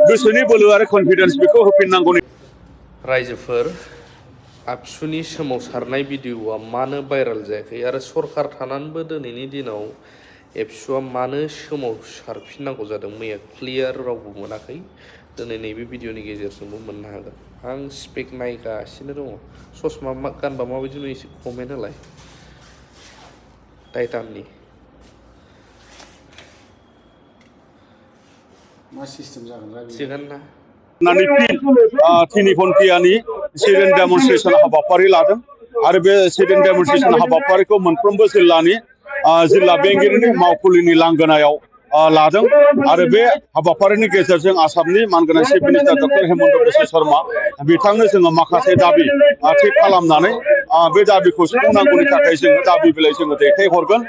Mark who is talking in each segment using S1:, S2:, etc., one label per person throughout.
S1: गोसोनि बोलो आरो कनफिडेन्स बेखौ होफिननांगौनि
S2: रायजोफोर आबसुनि सोमावसारनाय भिडिअआ मानो भाइराल जायाखै आरो सरकार थानानैबो दिनैनि दिनाव एबसुआ मानो सोमावसारफिननांगौ जादों मैया क्लियार रावबो मोनाखै दिनै नैबे भिडिअनि गेजेरजोंबो मोननो हागोन आं स्पेक नायगासिनो दङ ससमा गानबा माबायदि नुयो एसे कमेन्ट होलाय टाइटाननि
S3: मा सिस्टेम जागोन
S2: थिगानो ना
S1: तिनि घन्टियानि सिडेन डेमनस्ट्रेसन हाबाफारि लादों आरो बे सिडेन डेमनस्ट्रेसन हाबाफारिखौ मोनफ्रोमबो जिल्लानि जिल्ला बेंगिरिनि मावखुलिनि लांगोनायाव लादों आरो बे हाबाफारिनि गेजेरजों आसामनि मानगोनां chief minister doctor Hemant Biswa Sharma बिथांनो जोङो माखासे दाबि थि खालामनानै बे दाबिखौ सुफुंनांगौनि थाखाय जोङो दाबि बिलाइ जोङो दैथायहरगोन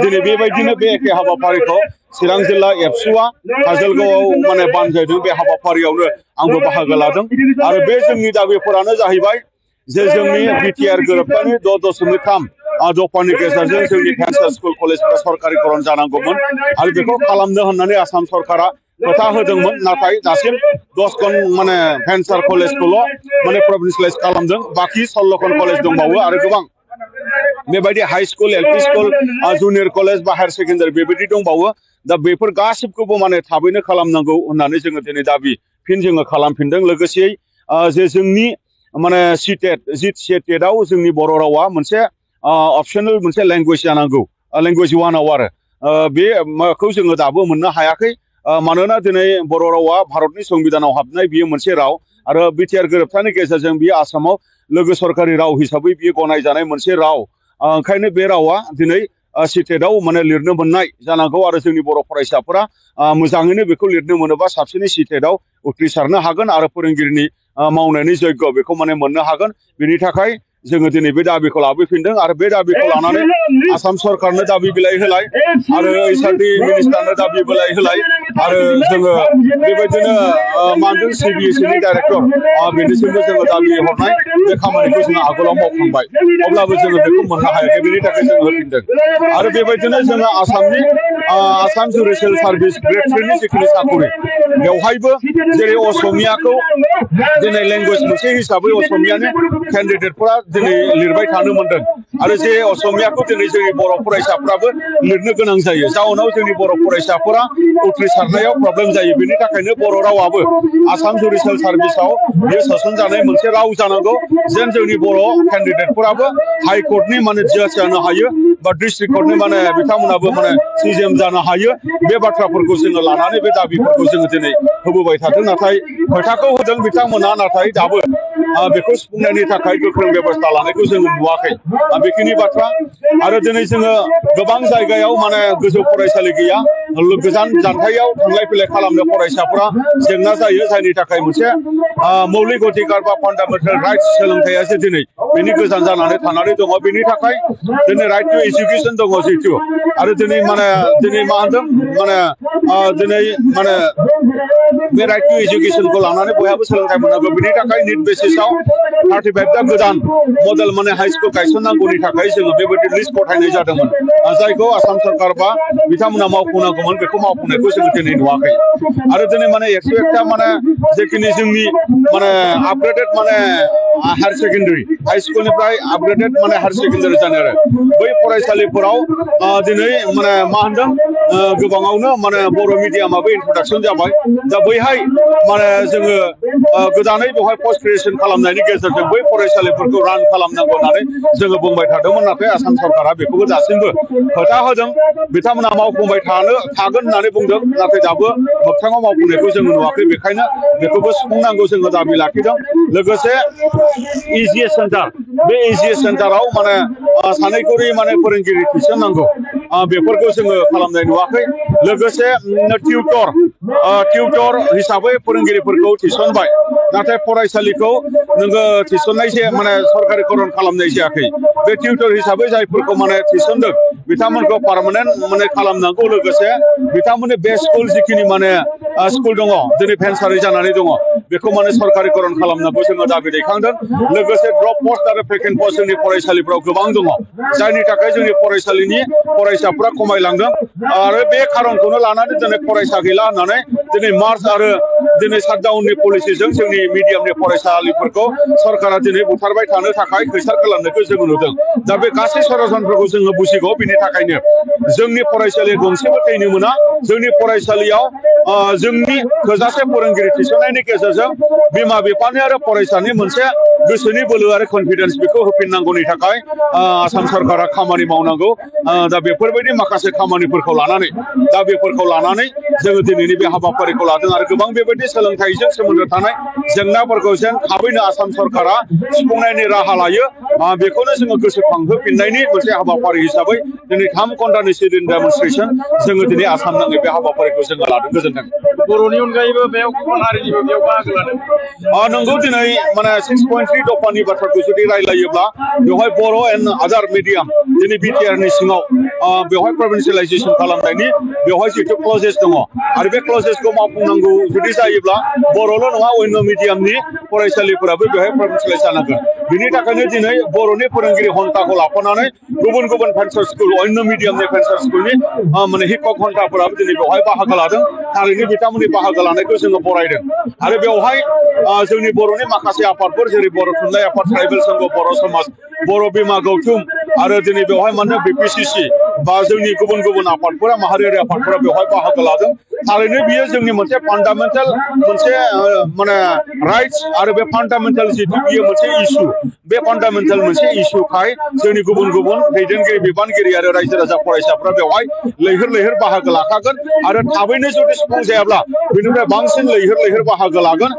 S1: दिनै बेबायदिनो बे एखे हाबाफारिखौ चिरां जिल्ला एबसुआ काजलगावआव माने बानजायदों बे हाबाफारियावनो आंबो बाहागो लादों आरो बे जोंनि दाबिफोरानो जाहैबाय जे जोंनि बिटिआर गोरोबथानि 6.3 दफानि गेजेरजों जोंनि भेन्सार स्कुल कलेजफोरा सरकारिकरन जानांगौमोन आरो बेखौ खालामनो होननानै आसाम सरकारा खोथा होदोंमोन नाथाय दासिम 10 माने भेन्सार कलेजखौल' माने प्रभिन्सियेलाइज खालामदों बाखि 16 कलेज दंबावो आरो गोबां बेबायदि high school LP school junior college बा हायार सेकेन्डारि बेबायदि दंबावो दा बेफोर गासिबखौबो माने थाबैनो खालामनांगौ होननानै जोङो दिनै दाबि फिन जोङो खालामफिनदों लोगोसेयै जे जोंनि माने सिटेटआव जोंनि बर' रावा मोनसे अपसनेल मोनसे लेंगुवेज जानांगौ लेंगुवेज वानाव आरो बेखौ जोङो दाबो मोननो हायाखै मानोना दिनै बर' रावा भारतनि संबिधानाव हाबनाय बियो मोनसे राव आरो बिटिआर गोरोबथानि गेजेरजों बियो आसामाव लोगो सरकारि राव हिसाबै बियो गनायजानाय मोनसे राव ओंखायनो बे रावा दिनै सिटेटआव माने लिरनो मोननाय जानांगौ आरो जोंनि बर' फरायसाफोरा मोजाङैनो बेखौ लिरनो मोनोबा साबसिनै सिटेटआव उथ्रिसारनो हागोन आरो फोरोंगिरिनि मावनायनि जग्य बेखौ माने मोननो हागोन बेनि थाखाय जोङो दिनै बे दाबिखौ लाबोफिनदों आरो बे दाबिखौ लानानै आसाम सरकारनो दाबि बिलाइ होलाय आरो एसआरडि मिनिस्टारनो दाबि बिलाइ होलाय आरो जोङो बेबायदिनो मानजों सिबिएसइनि डाइरेक्टर बेनिसिमबो जोङो दाबि हरनाय बे खामानिखौ जोङो आगोलाव मावखांबाय अब्लाबो जोङो बेखौ मोननो हायाखै बेनि थाखाय जोङो होफिनदों आरो बेबायदिनो जोङो आसामनि आसाम जुडिसियेल सार्भिस ग्रेड 3 नि जिखिनि साकरि बेवहायबो जेरै असमियाखौ दिनै लेंगुवेज मोनसे हिसाबै असमियानि केन्डिडेटफोरा दिनै लिरबाय थानो मोनदों आरो जे असमियाखौ दिनै जोंनि बर' फरायसाफ्राबो लिरनो गोनां जायो जाउनाव जोंनि बर' फरायसाफोरा उथ्रिसारनायाव प्रब्लेम जायो बेनि थाखायनो बर' रावाबो आसाम जुडिसियेल सार्भिसाव बेयो सोसनजानाय मोनसे राव जानांगौ जेन जोंनि बर' केन्डिडेटफोराबो हाइकर्टनि माने जाज जानो हायो बा डिस्ट्रिक्ट कर्टनि माने बिथांमोनाबो माने सिजेम जानो हायो बे बाथ्राफोरखौ जोङो लानानै बे दाबिफोरखौ जोङो दिनै होबोबाय थादों नाथाय खोथाखौ होदों बिथांमोना नाथाय दाबो बेखौ सुफुंनायनि थाखाय गोख्रों बेबस्था लानायखौ जोङो नुवाखै बेखिनि बाथ्रा आरो दिनै जोङो गोबां जायगायाव माने गोजौ फरायसालि गैया गोजान जानथायाव थांलाय फैलाय खालामनो फरायसाफोरा जेंना जायो जायनि थाखाय मोनसे मौलिक अधिकार बा फान्डामेन्टेल राइट्स सोलोंथाइयासो दिनै बेनि गोजान जानानै थानानै दङ बेनि थाखाय दिनै राइट टु एजुकेसन दङ जिहेतु आरो दिनै मा होनदों दिनै बे राइट टु एजुकेसनखौ लानानै बयहाबो सोलोंथाइ मोननांगौ बेनि थाखाय निट बेसिसआव 35टा गोदान मडेल माने हाई स्कुल गायसननांगौनि थाखाय जोङो बेबायदि लिस्ट गथायनाय जादोंमोन जायखौ आसाम सरकार बा बिथांमोना मावफुंनांगौमोन बेखौ मावफुंनायखौ जोङो दिनै नुवाखै आरो दिनै माने 101टा माने जेखिनि जोंनि माने आपग्रेडेड माने हायार सेकेन्डारि हाई स्कुलनिफ्राय आपग्रेडेड माने हायार सेकेन्डारि जानाय आरो बै फरायसालिफोराव दिनै माने मा होनदों गोबाङावनो माने बर' मिडियामाबो इन्ट्रडाक्सन जाबाय दा बैहाय माने जोङो गोदानै बेवहाय पस्ट ग्रेजुएसन खालामनायनि गेजेरजों बै फरायसालिफोरखौ रान खालामनांगौ होननानै जोङो बुंबाय थादोंमोन नाथाय आसाम सरकारा बेखौबो दासिमबो खोथा होदों बिथांमोना मावफुंबाय थागोन होननानै बुंदों नाथाय दाबो मोगथाङाव मावफुंनायखौ जोङो नुवाखै बेखायनो बेखौबो सुफुंनांगौ जोङो दाबि लाखिदों लोगोसे इजिएस सेन्टार बे इजिएस सेन्टाराव माने सानैखरि माने फोरोंगिरि थिसननांगौ बेफोरखौ जोङो खालामनाय नुवाखै लोगोसे टिउटर हिसाबै फोरोंगिरिफोरखौ थिसनबाय नाथाय फरायसालिखौ नोङो थिसननाय माने सरकारिकरन खालामनाय जायाखै बे टिउटर हिसाबै जायफोरखौ माने थिसनदों बिथांमोनखौ पार्मानेन्ट माने खालामनांगौ लोगोसे बिथांमोननि बे स्कुल जिखिनि माने स्कुल दङ दिनै भेन्सारि जानानै दङ बेखौ माने सरकारिकरन खालामनांगौ जोङो दाबि दैखांदों लोगोसे ड्रप पस्ट आरो भेकेन्ट पस्ट जोंनि फरायसालिफ्राव गोबां दङ जायनि थाखाय जोंनि फरायसालिनि फरायसाफ्रा खमायलांदों आरो बे खारनखौनो लानानै दिनै फरायसा गैला होननानै दिनै मार्च आरो दिनै शाटडाउननि पलिसिजों जोंनि मिडियामनि फरायसालिफोरखौ सरकारा दिनै बुथारबाय थानो थाखाय खैसार खालामनायखौ जों नुदों दा बे गासै सरासनफोरखौ जोङो बुजिगौ बिनि थाखायनो जोंनि फरायसालि गंसेबो थैनो मोना जोंनि फरायसालियाव जोंनि थोजासे फोरोंगिरि थिसननायनि गेजेरजों बिमा बिफानि आरो फरायसानि मोनसे गोसोनि बोलो आरो कनफिडेन्स बेखौ होफिननांगौनि थाखाय आसाम सरकारा खामानि मावनांगौ दा बेफोरबायदि माखासे खामानिफोरखौ लानानै जोङो दिनैनि बे हाबाफारिखौ लादों आरो गोबां बेबायदि सोलोंथाइजों सोमोन्दो थानाय जेंनाफोरखौ जेन थाबैनो आसाम सरकारा सुफुंनायनि राहा लायो बेखौनो जोङो गोसोखांहोफिननायनि मोनसे हाबाफारि हिसाबै दिनै 3 घन्टानि सिट इन डेमनस्ट्रेसन जोङो दिनै आसाम नाङै बे हाबाफारिखौ जोङो लादों गोजोन्थों
S3: बर'नि अनगायैबो बेयाव गुबुन हारिनिबो बेयाव बाहागो लादों
S1: नंगौ दिनै माने 6.3 दफानि बाथ्राखौ जुदि रायलायोब्ला बेवहाय बर' एन्ड आदार मिडियाम दिनै बिटिआरनि सिङाव बेवहाय प्रभिन्सियेलाइजेसन खालामनायनि बेवहाय जिथु क्लजेस दङ आरो बे क्लजेसखौ मावफुंनांगौ जुदि जायोब्ला बर'ल' नङा अन्य मिडियामनि फरायसालिफोराबो बेवहाय प्रभिन्सियेलाइज जानांगोन बिनि थाखायनो दिनै बर'नि फोरोंगिरि घन्टाखौ लाफानानै गुबुन गुबुन फेन्सार स्कुल अन्य मिडियामनि फेन्सार स्कुलनि माने हिक्षक घन्टाफोराबो दिनै बेवहाय बाहागो लादों थारैनो बिथांमोननि बाहागो लानायखौ जोङो बरायदों आरो बेवहाय जोंनि बर'नि माखासे आफादफोर जेरै बर' थुनलाइ आफाद ट्राइबेल संघ बर' समाज बर' बिमा गौथुम आरो दिनै बेवहाय माने बिपिसिसि बा जोंनि गुबुन गुबुन आफादफोरा माहारियारि आफादफोरा बेवहाय बाहागो लादों थारैनो बियो जोंनि मोनसे फान्डामेन्टेल मोनसे माने राइट्स आरो बे फान्डामेन्टेल जिथु बियो मोनसे इस्यु बे फान्डामेन्टेल मोनसे इस्युखाय जोंनि गुबुन गुबुन दैदेनगिरि बिबानगिरि आरो रायजो राजा फरायसाफ्रा बेवहाय लैहोर लैहोर बाहागो लाखागोन आरो थाबैनो जुदि सुफुं जायाब्ला बेनिफ्राय बांसिन लैहोर लैहोर बाहागो लागोन